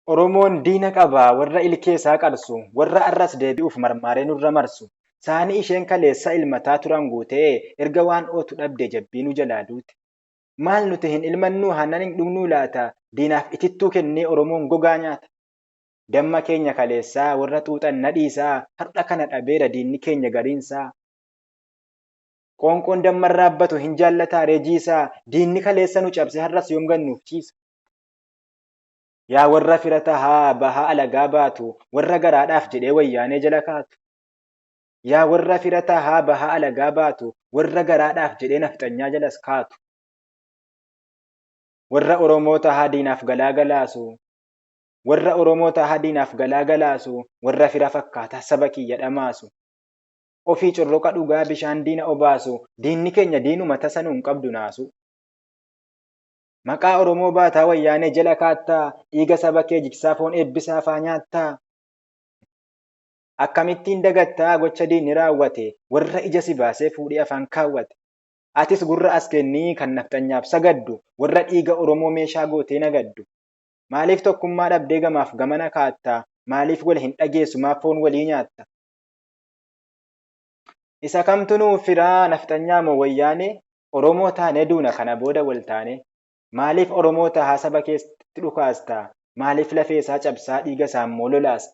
Oromoon diina qaba warra ilkee isaa qarsu, warra arras deebi'uuf marmaaree nurra marsu. Saani isheen kaleessa ilmataa turan guutee, erga waan ootu dhabdee jabbii nu jalaa duute. Maal nuti hin ilmannuu haannan hin dhugnuu laata? Diinaaf itittuu kennee Oromoon gogaa nyaata. Damma keenya kaleessaa warra xuuxan nadhiisaa, har'a kana dhabeera diinni keenya gariinsaa. Qoonqoon damma raabbatu hin jaallataa ree jiisaa, diinni kaleessa nu cabse har'as yoom gad nuuf ciisa. Yaa warra fira tahaa bahaa alagaa baatu, warra garaadhaaf jedhee wayyaanee jala kaatu. Yaa warra fira tahaa bahaa alagaa baatu, warra garaadhaaf jedhee nafxanyaa jalas kaatu. Warra Oromoo tahaa diinaaf galaa galaasu, warra Oromoo tahaa diinaaf galaa galaasu, warra fira fakkaataa saba kiyya dhamaasu. Ofii corroqa dhugaa bishaan diina obaasu, diinni keenya diinuma tasa nuun qabdu naasuu. Maqaa Oromoo baataa wayyaanee jala kaattaa, dhiiga saba kee jigsaa foon eebbisaa faa nyaattaa? Akkamittiin dagattaa gocha diinni raawwate, warra ija si baasee fuudhee afaan kaawwate? Atis gurra as kennii kan nafxanyaaf sagaddu, warra dhiiga Oromoo meeshaa gootee nagaddu. Maaliif tokkummaa dhabdee gamaaf gamana kaatta, maaliif wal hin dhageessu maaf foon walii nyaatta? Isa kamtu nuuf firaa nafxanyaa moo wayyaanee? Oromoo taanee duuna kana booda wal taanee. Maaliif Oromoo tahaa saba keetti dhukaasta? Maaliif lafee isaa cabsaa dhiiga isaa immoo lolaasta?